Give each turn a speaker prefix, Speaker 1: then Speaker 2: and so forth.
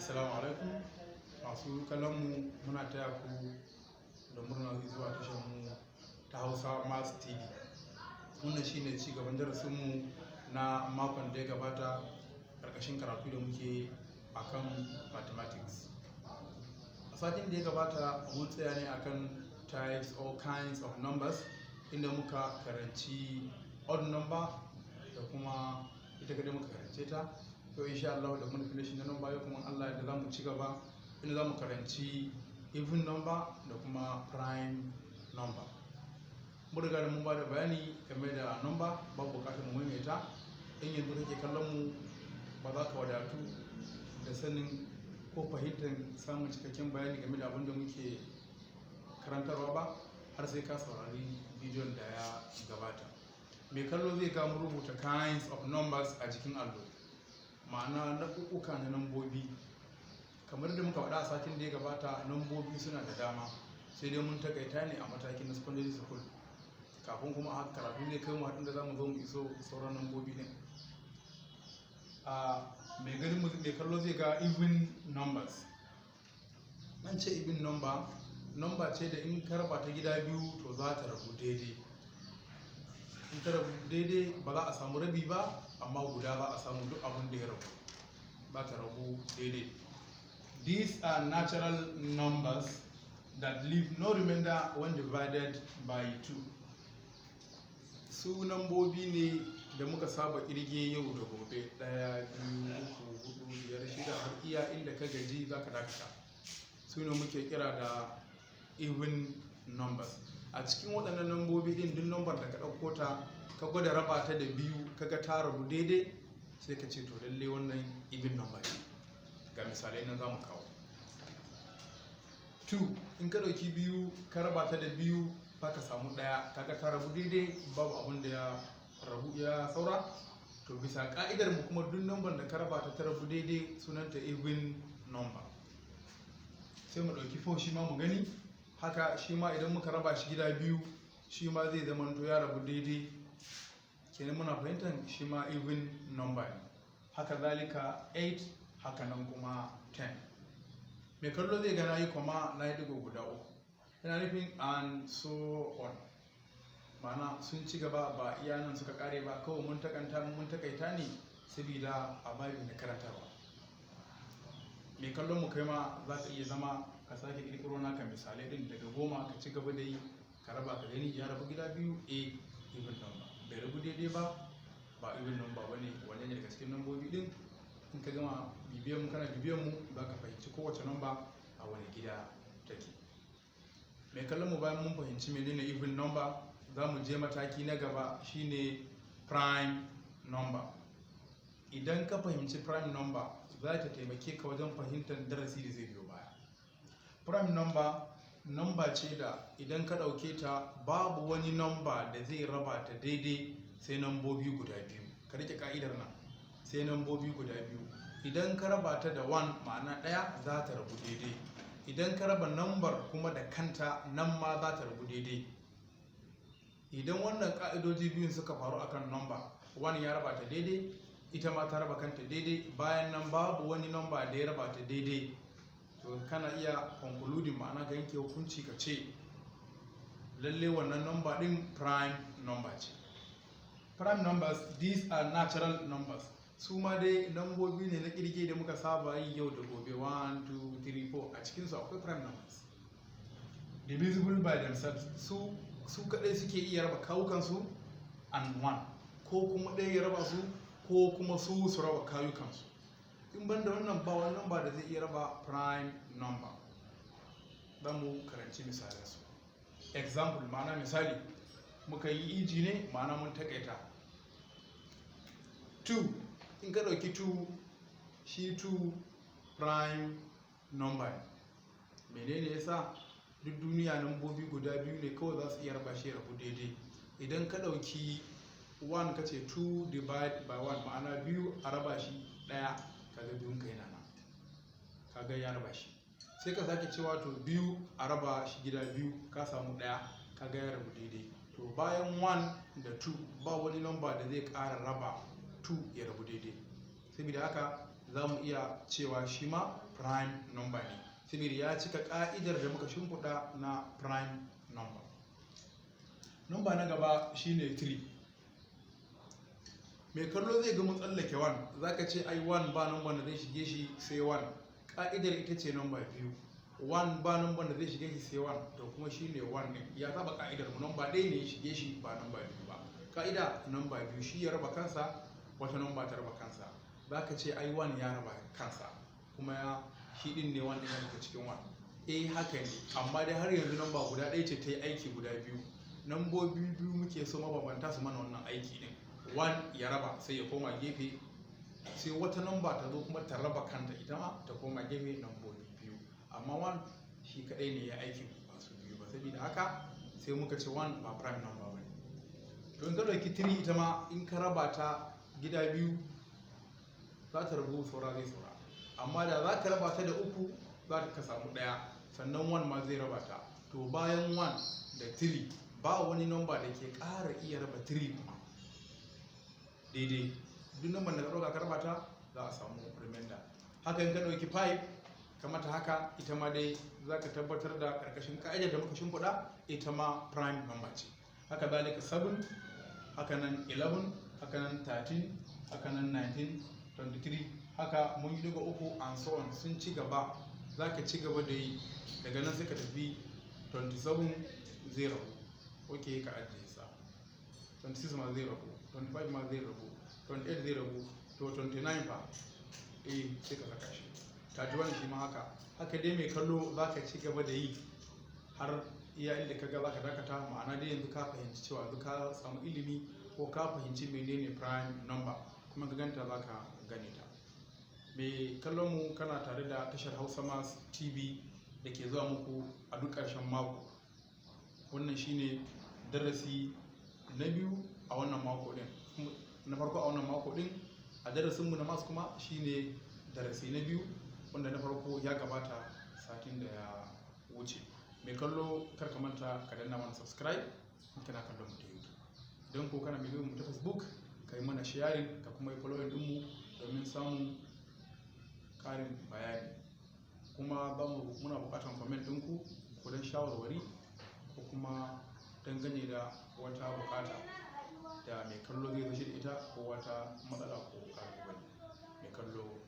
Speaker 1: Assalamu alaikum masu kallonmu, muna taya ku da murna zuwa tashar mu ta Hausa Maths TV. Wannan shine ci gaban darasinmu na makon da ya gabata, ƙarƙashin karatu da muke akan mathematics. A satin da ya gabata mun tsaya ne akan types or kinds of numbers, inda muka karanci odd number da kuma ita kadai muka karance ta. To, insha Allah da mun finish na number, yau kuma Allah da zamu ci gaba inda zamu karanci even number da kuma prime number. Mun riga da mun ba da bayani game da number, babu bukatar mu maimaita. In yanzu kake kallon mu, ba za ka wadatu da sanin ko fahimtar samun cikakken bayani game da abin da muke karantarwa ba har sai ka saurari bidiyon da ya gabata. Mai kallo zai ga mun rubuta kinds of numbers a jikin allo, ma'ana nau'uka na nambobi. Kamar da muka faɗa a satin da ya gabata, nambobi suna da dama, sai dai mun takaita ne a matakin na secondary school, kafin kuma a karatu zai kai mu haɗin da za mu zo mu iso sauran nambobi ɗin. A mai ganin mu, mai kallo zai ga even numbers. An ce even number, number ce da in ka raba ta gida biyu, to za ta rabu daidai. In ta rabu daidai, ba za a samu rabi ba, amma guda za a samu. Duk abin da ya rabu ba ta rabu daidai. These are natural numbers that leave no remainder when divided by 2. Su nambobi ne da muka saba kirge yau da gobe: ɗaya, biyu, uku, hudu, biyar, shida, har iya inda ka gaji za ka dakata. Su ne muke kira da even numbers. A cikin waɗannan nambobi ɗin, duk nambar da ka ɗauko ta ka gwada raba ta da biyu, kaga ta rabu daidai, sai ka ce to lalle wannan even number ne. Ga misalai nan za mu kawo. 2, in ka ɗauki biyu ka raba ta da biyu, za ka samu ɗaya. Kaga ta rabu daidai, babu abin da ya rabu ya saura. To, bisa ka'idar mu kuma, duk number da ka raba ta ta rabu daidai, sunanta even number. Sai mu ɗauki 4 shi ma mu gani. Haka shi ma, idan muka raba shi gida biyu, shi ma zai zama to ya rabu daidai. Kenan muna fahimtar shi ma even number ne. Haka zalika 8, haka nan kuma 10. Mai kallo zai ga na yi comma, na yi digo guda uku, yana nufin and so on, ma'ana sun ci gaba, ba iya nan suka kare ba. Kawai mun takaita ne saboda a babi na karantarwa. Mai kallon mu, kai ma za ka iya zama ka sake kirkiro naka misalai din daga 10, ka ci gaba da yi, ka raba ka gani ya rabu gida biyu, a even number. Bai rabu daidai ba, ba even number ba ne. Wanne ne daga cikin nambobi din? In ka gama bibiyan mu, kana bibiyan mu, za ka fahimci kowace namba a wani gida take. Mai kallon mu, bayan mun fahimci menene even number, za mu je mataki na gaba, shine prime number. Idan ka fahimci prime number, za ta taimake ka wajen fahimtar darasi da zai biyo baya. Prime number, number ce da idan ka ɗauke ta, babu wani number da zai raba ta daidai sai nambobi guda biyu. Ka rike ka'idar nan: sai nambobi guda biyu. Idan ka raba ta da 1, ma'ana ɗaya, za ta rabu daidai. Idan ka raba nambar kuma da kanta, nan ma za ta rabu daidai. Idan wannan ka'idoji biyun suka faru akan number, 1 ya raba ta daidai, ita ma ta raba kanta daidai, bayan nan babu wani number da ya raba ta daidai, to kana iya concluding, ma'ana ka yanke hukunci ka ce lalle wannan number din prime number ce. Prime numbers, these are natural numbers. Su ma dai nambobi ne na kirge da muka saba yi yau da gobe: 1, 2, 3, 4. A cikinsu akwai prime numbers, divisible by themselves. Su kadai suke iya raba kawukansu, and one, ko kuma ɗaya ya raba su, ko kuma su su raba kawukansu. In ban da wannan, ba wani number da zai iya raba prime number. Za mu karanci misalansu. Example, ma'ana misali muka yi, e.g. ne, ma'ana mun takaita. 2, in ka ɗauki 2, shi 2 prime number ne. Menene yasa? Duk duniya nambobi guda biyu ne kawai za su iya raba shi rabu daidai. Idan ka ɗauki 1, ka ce 2 divide by 1, ma'ana biyu a raba shi ɗaya, kaga biyun ka yana nan, kaga ya raba shi. Sai ka sake cewa to biyu a raba shi gida biyu, ka samu ɗaya, kaga ya rabu daidai. To, bayan 1 da 2, ba wani number da zai ƙara raba 2 ya rabu daidai. Saboda haka za mu iya cewa shi ma prime number ne, saboda ya cika ka'idar da muka shimfiɗa na prime number. Number na gaba shine 3. Mai kallo zai ga mun tsallake 1. Za ka ce ai 1 ba number da zai shige shi sai 1. Ka'idar ita ce number biyu. 1 ba number da zai shige shi sai 1, to kuma shine 1 ne ya saba ka'idar mu. Number ɗaya ne ya shige shi, ba number biyu ba. Ka'ida number biyu shi ya raba kansa, wata number ta raba kansa. Za ka ce ai 1 ya raba kansa, kuma ya shi din ne 1 din ya shiga cikin 1. Eh, haka ne, amma dai har yanzu number guda ɗaya ce ta yi aiki guda biyu. Nambobi biyu muke so mabambanta su mana wannan aiki din. 1 ya raba, sai ya koma gefe, sai wata namba ta zo kuma ta raba kanta, ita ma ta koma gefe, nambobi biyu. Amma 1 shi kadai ne ya aiki, ba su biyu ba. Saboda haka sai muka ce 1 ba prime number ba ne. Don ka ɗauki 3, ita ma in ka raba ta gida biyu za ta rabu, saura zai saura. Amma da za ka raba ta da uku, za ka samu ɗaya, sannan 1 ma zai raba ta. To bayan 1 da 3 ba wani number da ke ƙara iya raba 3 kuma daidai. Duk number da ka ɗauka ka raba ta, za a samu remainder. Haka in ka ɗauki 5 ka mata haka, ita ma dai za ka tabbatar da ƙarƙashin ƙa'idar da muka shimfiɗa, ita ma prime number ce. Haka zalika 7, haka nan 11, haka nan 13, haka nan 19, 23, haka mun yi daga uku, and so on, sun ci gaba. Za ka ci gaba da yi, daga nan sai ka tafi 27, zai rabu, ok, ka ajiye sa. 26 ma zai rabu, 25 ma zai rabu, 28 zai rabu. To 29 fa? Eh, sai ka saka shi. 31 shi ma haka. Haka dai, mai kallo, za ka ci gaba da yi har iya inda ka ga za ka dakata. Ma'ana dai yanzu ka fahimci cewa yanzu ka samu ilimi ko ka fahimci menene prime number, kuma ka ganta za ka gane ta. Mai kallon mu, kana tare da tashar Hausa Maths TV da ke zuwa muku a duk ƙarshen mako. Wannan shine darasi na biyu a wannan mako din, na farko a wannan mako din a darasinmu na maths, kuma shine darasi na biyu, wanda na farko ya gabata satin da ya wuce. Mai kallo, kar ka manta ka danna mana subscribe in kana kallon mu ta YouTube. Don ko kana mai mu ta Facebook, ka yi mana sharing, ka kuma yi following dinmu domin samun karin bayani. Kuma ba mu muna bukatan comment ɗinku ko don shawarwari ko kuma dangane da wata bukata da mai kallo zai zo shi da ita, ko wata matsala ko kalubale. Mai kallo.